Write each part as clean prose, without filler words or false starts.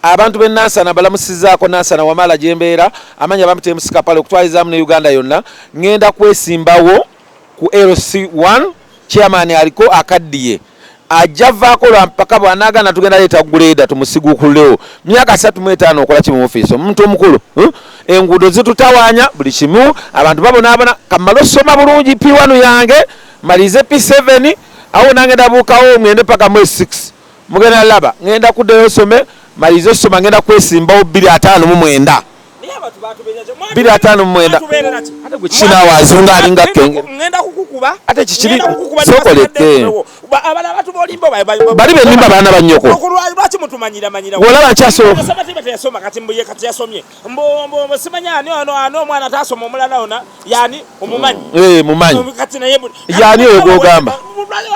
Abantu b'e Nansana balamusizaako. Nansana Wamala gyembeera, amanya bamuta MC Kapale, okutwalizaamu ne Uganda yonna. Ŋŋenda kwesimbawo ku LC1. Chairman aliko akaddiye, ajja vaako lwa mpaka. Bw'anaagaana, tugenda leeta grader tumusigukulewo. Myaka 35 okola ki mu ofiisi? Omuntu omukulu, Enguudo zitutawaanya, buli kimu, abantu babonaabona. Kamale osoma bulungi P1 yange, malirize P7, awo nange ndabuukawo ngende paka mu S6. Mugenda laba ngenda kuddayo osome, malirize osoma, ngenda kwesimbawo 259. Naye abantu batubenya ki? 259. Mwatubeerera ki? Ate gwe kinaawe azunga alinga kengere. Ngenda kukukuba. Ate kikiri Ngenda kukukuba. Sookoleke. Abalala abantu bolimba Bali benimba baana bannyoko. Lwaki mutumanyira manyira? Bw'olaba Sabatiba teyasoma, kati mbuye kati yasomye. Mbo mbo simanya ani ono, ani omwana atasoma omulala ona yani omumanyi? Eh, mumanyi. Kati naye Yani oyo gw'ogamba?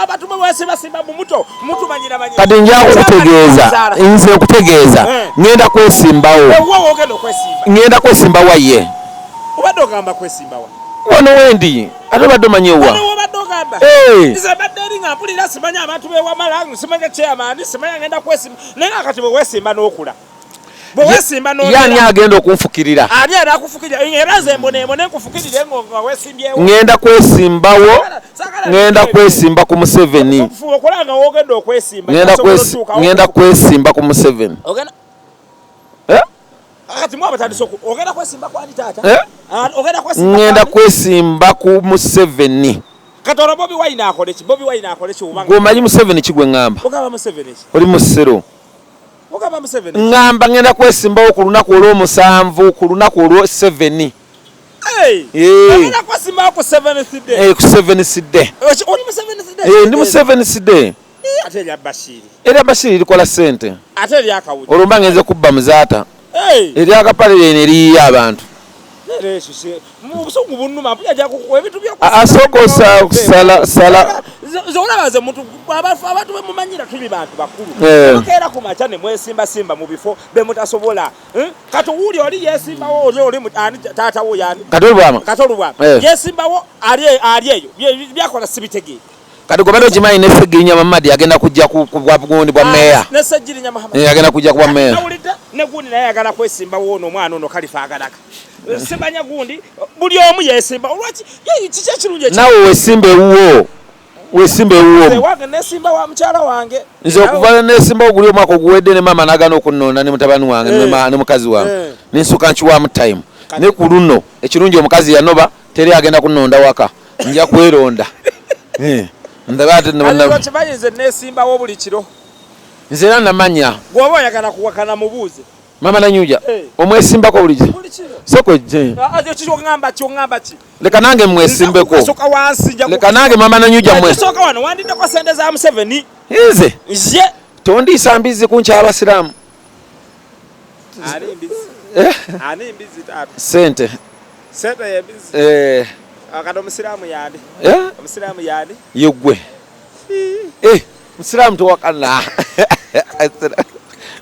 Abantu bwe basibasimba mu muto mutumanyira manyira. Kati nja kukutegeeza, nze okutegeeza, ngenda kwesimbawo. Ewo ogenda okwesimba? Ngenda kwesimba waye. Obadde ogamba kwesimbawa? Wano wendi, ate obadde omanyi ewa? Wano wobadde ogamba? Eh. Nze mbadde eri nga mpulira simanya abantu bewamala, simanya chairman, simanya ngenda kwesimba, naye nga kati bwe weesimba n'okula, bwe weesimba Yani agenda okunfukirira? Ani era akufukirira? Era nze mbonembone nkufukirire nga weesimbyewo. Ngenda kwesimbawo, ngenda kwesimba ku Museveni. Okufuba okola nga wogenda okwesimba. Ngenda kwesimba ku Museveni. Ogenda Eh? Kati mwe abatandise ogenda kwesimba kwani, taata? Eh? Ah, ogenda kwesimba Ngenda kwani? kwesimba ku Museveni. Kati olwo Bobi Wine akole ki? Bobi Wine akole ki? Obanga Gweomanyi Museveni kigwe ŋŋamba? Ogamba Museveni ki? Oli musiro. Ogamba Museveni ki? Ŋŋamba ngenda kwesimbawo ku lunaku olw'omusanvu, ku lunaku olwo 7. Hey! Eh. Ogenda kwesimbawo ku seventh day? Eh, ku seventh day. Oli mu seventh day? Eh, ndi mu seventh day. Eh, ate erya Bashiri? Erya Bashiri likola ssente. Ate eryakawuki? Olwo mba ngenze kubba muzaata. Hey! Eryakapale leno eriyiyo abantu. Leero ekyo mu busungu bunnuma, mpulira jakukuwa ebintu. Asooka sala sala. Nze olaba nze muntu abantu bemumanyira, tuli bantu bakulu. Eh. Mukeera ku makya ne mwesimbasimba mu bifo bemutasobola. Eh? Kati wuuli oli yesimbawo, oli oli ani taata wo yani? Kati olubwama. Kati olubwama. Eh. Yesimbawo, ali ali eyo byakola sibitegeera. Kati gobadde okimanyi ne Segirinya Mamadi agenda kujja ku bwa gundi bwa meya? Ne Segirinya Muhammad? Eh, agenda kujja kuba meya. Nawulidde ne gundi naye ayagala kwesimbawo, ono omwana ono Kalifa agalaka simanya gundi, buli omu yesimba. Olwaki? Kiki ekirungi Naawe wesimba ewuwo, wesimba ewuwo. Wange nesimba wa mukyala wange. Nze okuva nesimba oguli omwaka oguwedde ne maama nagana okunnonda ne mutabani wange ne mukazi wange, nensuka nkiwamu time. Ne ku luno ekirungi omukazi yanoba, teri agenda kunnonda waka, nja kweronda. Eh, ndaba ate Kimanyi nze nesimbawo buli kiro. Nze era namanya. Gwoba oyagala kuwakana mubuuze. Mama Nanyuja. Eh. Omwesimbako bulijjo? Buli kiro. Sokojje. Ah, ah, kyoŋŋamba kyoŋŋamba ki? Leka nange mwesimbeko. Soka wansi nja Leka nange mama Nanyuja mwe. Soka wano wandiddeko sente za Museveni. Nze Nje tondiisa mbizzi kunkya abasiraamu. Ani mbizi? Eh? Ani mbizi, taata? Sente. Sente ye mbizi? Eh. Kati omusiraamu yani? Eh? Omusiraamu yani? Yeggwe. Eh, musiraamu towakana,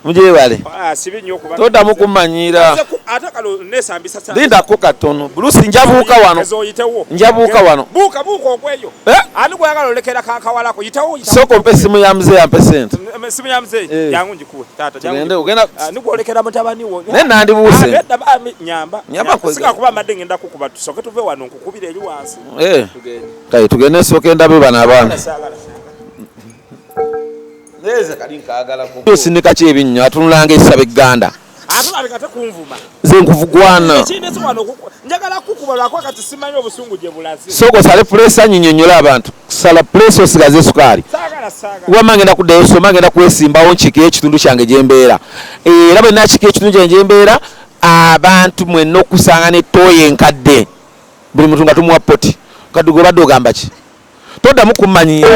mugyebale. Ah, sibi nnyo okuba Toddamu kumanyira. Ate kalo nesambisa. Lindako katono, Bulusi, njabuuka wano. Ezoyitewo. Njabuuka wano. Buuka, buuka ogweyo. Eh? Ani gweyagala olekera kakawalako? Yitawo, yitawo. Sooka ompe esimu ya muzeeyi, ampe sente. Simu ya muzeeyi? Eh. Jangu ngikuwe, taata. Tugende, jangu. ogenda Ah, nigwolekera mutabani wo. Naye nandibuuse. Ah, nedda, nyamba. Nyamba nkwege. Singa kuba mbadde ngenda kukuba, tusooke tuve wano nkukubira eri wansi. Eh, Tugende. Kale tugende, nsooke ndabe bano abaana. Saagala. Osindika ki ebinnyo atunulanga esaba egganda? Ate aleka te kunvuma. Nze nkuvugwana. Ekindesi wano njagala kukuba lwakuba kati simanyi obusungu gye bulaze. Sooka osale pressure, nyinyonnyola abantu. Sala pressure, osigaze esukaali. Saagala, saagala. Wamma ngenda kuddayo soma, ngenda kwesimbawo nkiike ekitundu kyange gye mbeera. Era bwe nakiika ekitundu kyange gye mbeera, abantu mwenna okusanga n'ettooyi enkadde, buli muntu nga tumuwa poti. Kadde gwe obadde ogamba ki? Toddamu kummanyiira.